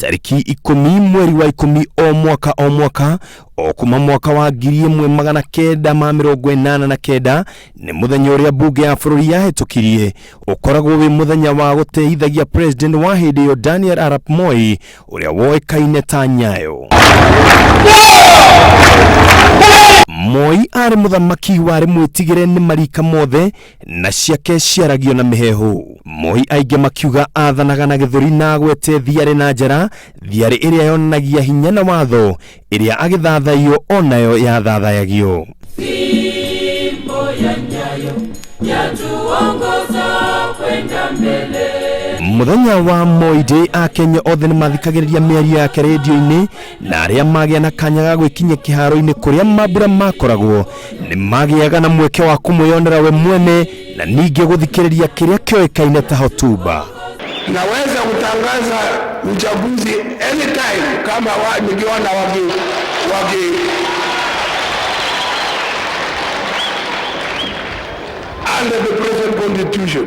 Tarĩki 10 mweri wa 10 o mwaka o mwaka o kuma mwaka wa 1989 nĩ mũthenya ũrĩa mbunge ya bũrũri yahĩtũkirie ũkoragwo wĩ mũthenya wa gũteithagia president wa hĩndĩ ĩyo Daniel Arap Moi ũrĩa woĩkaine ta Nyayo. Moi arĩ mũthamaki warĩ mwĩtigĩre nĩ marika mothe na ciake ciaragio na mĩheehũ. Moi aingĩ makiuga athanaga na gĩthũri na agwete thiarĩ na njara, thiarĩ ĩrĩa yonanagia hinya na watho, ĩrĩa agĩthathaiyo onayo yathathayagio. Fimbo ya Nyayo yatuongoza kwenda mbele. Mũthenya wa Moi Day Akenya othe nĩ mathikagĩrĩria mĩario yake rĩndiũ-inĩ na arĩa magĩa na kanya ga gwĩkinyia kĩharo-inĩ kũrĩa mambura makoragwo nĩ magĩaga na mweke wa kũmwĩyonera we mwene na ningĩ gũthikĩrĩria kĩrĩa kĩoĩkaine ta hotuba. Naweza kutangaza uchaguzi anytime kama nikiona waki under the present constitution.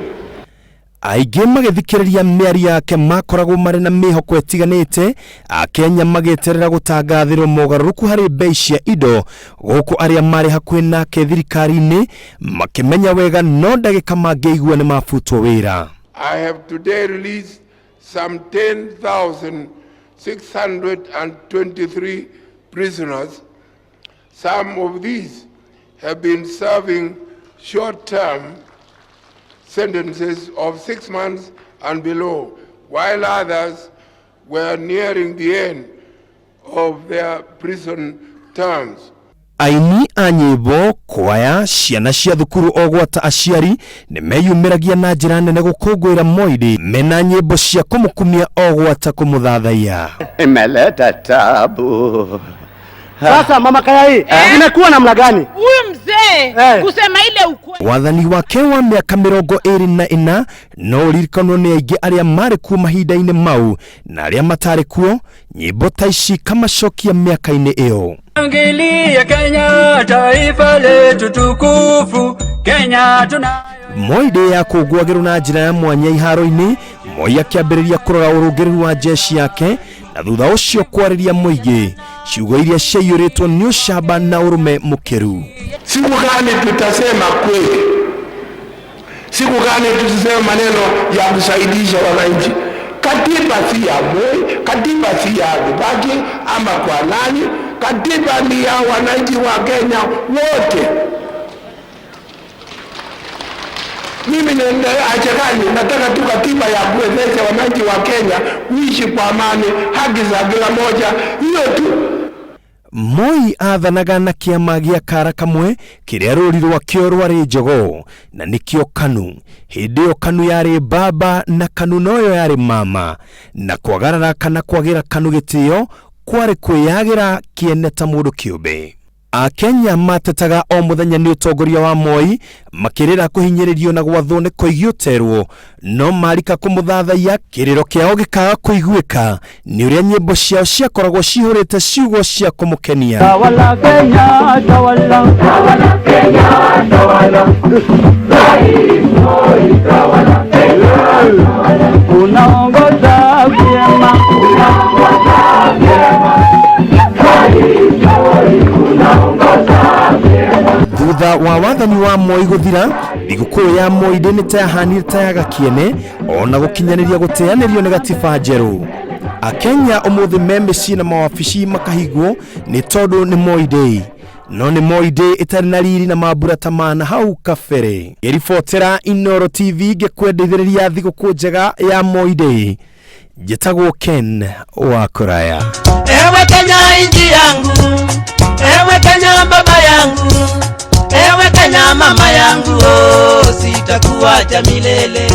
Aingĩ magĩthikĩrĩria mĩario yake makoragwo marĩ na mĩhoko ĩtiganĩte, Akenya magĩeterera gũtangathĩrwo mogarũrũku harĩ bei cia indo, gũkũ arĩa marĩ hakuhĩ nake thirikari-inĩ makĩmenya wega no ndagĩka mangĩigua nĩ mabutwo wĩra. I have today released some 10,623 prisoners. Some of these have been serving short-term sentences of 6 months and below, while others were nearing the end of their prison terms. Aini a nyĩmbo, kwaya, ciana cia thukuru o gwata aciari nĩ meyumĩragia na njĩra nene gũkũngũĩra Moi Day mena nyĩmbo cia kũmũkumia o gwata kũmũthathaiya. Imeleta tabu. Sasa mama Kayai, imekuwa namna gani? Huyu mzee kusema ile ukweli. Wathani wake wa mĩaka 24 no ũririkanwo nĩ aingĩ arĩa marĩ kuo mahinda-inĩ mau na arĩa matarĩ kuo, nyĩmbo ta ici kamacokia mĩaka-inĩ ĩyo. Shangilia Kenya, taifa letu tukufu, Kenya tunayo. Moi Day yakũngũagĩrwo na njĩra ya mwanya iharo-inĩ, Moi akĩambĩrĩria kũrora ũrũngĩrĩru wa jeshi yake na thutha ũcio kwarĩria mũingĩ ciugo iria ciaiyũrĩtwo nĩ ũcamba na ũrũme mũkĩru. Siku gani tutasema kweli? Siku gani tutasema maneno ya kusaidisha wananchi? Katiba si ya Moi, katiba si ya Kibaki ama kwa nani, katiba ni ya wananchi wa Kenya wote. Mimi achakani, nataka tu katiba ya kuwezesha wananchi wa Kenya kuishi kwa amani, haki za kila moja, hiyo tu. Moi athanaga na kĩama gĩa kara kamwe kĩrĩa rũri rwakĩo rwarĩ njogoo na nĩkĩo KANU. Hĩndĩ ĩyo KANU yarĩ baba na KANU noyo yarĩ mama, na kwagarara kana kwagĩra KANU gĩtĩo kwarĩ kwĩyagĩra kĩene ta mũndũ kĩũmbe. Akenya matetaga o mũthenya nĩ ũtongoria wa Moi makĩrĩra kũhinyĩrĩrio na gwathwo nĩ Koigi ũterwo, no marika kũmũthathaiya kĩrĩro kĩao gĩkaga kũiguĩka nĩ ũrĩa nyĩmbo ciao ciakoragwo cihũrĩte ciugo cia kũmũkenia. Tawala Kenya, tawala. Tawala Kenya, tawala. Rais Moi, tawala Kenya, tawala. Unaongoza vyema. Unaongoza vyema. Rais Moi, unaongoza vyema. Thutha wa wathani wa Moi gũthira, thigũkũ ya Moi Day nĩ ta yahanire ta ya gakiene ona gũkinyanĩria gũteanĩrio nĩ gatiba njerũ. Akenya ũmũthĩ me mĩciĩ na mawabici makahingwo nĩ tondũ nĩ Moi Day, no nĩ Moi Day ĩtarĩ na riri na mambura ta ma na hau kabere. Ngĩribotera Inooro TV ngĩkwendithĩrĩria thigũkũ njega ya Moi Day, njĩtagwo Ken wa Kũraya. Ewe Kenya inji yangu, ewe Kenya baba yangu, ewe Kenya mama yangu, oh, sitakuacha milele.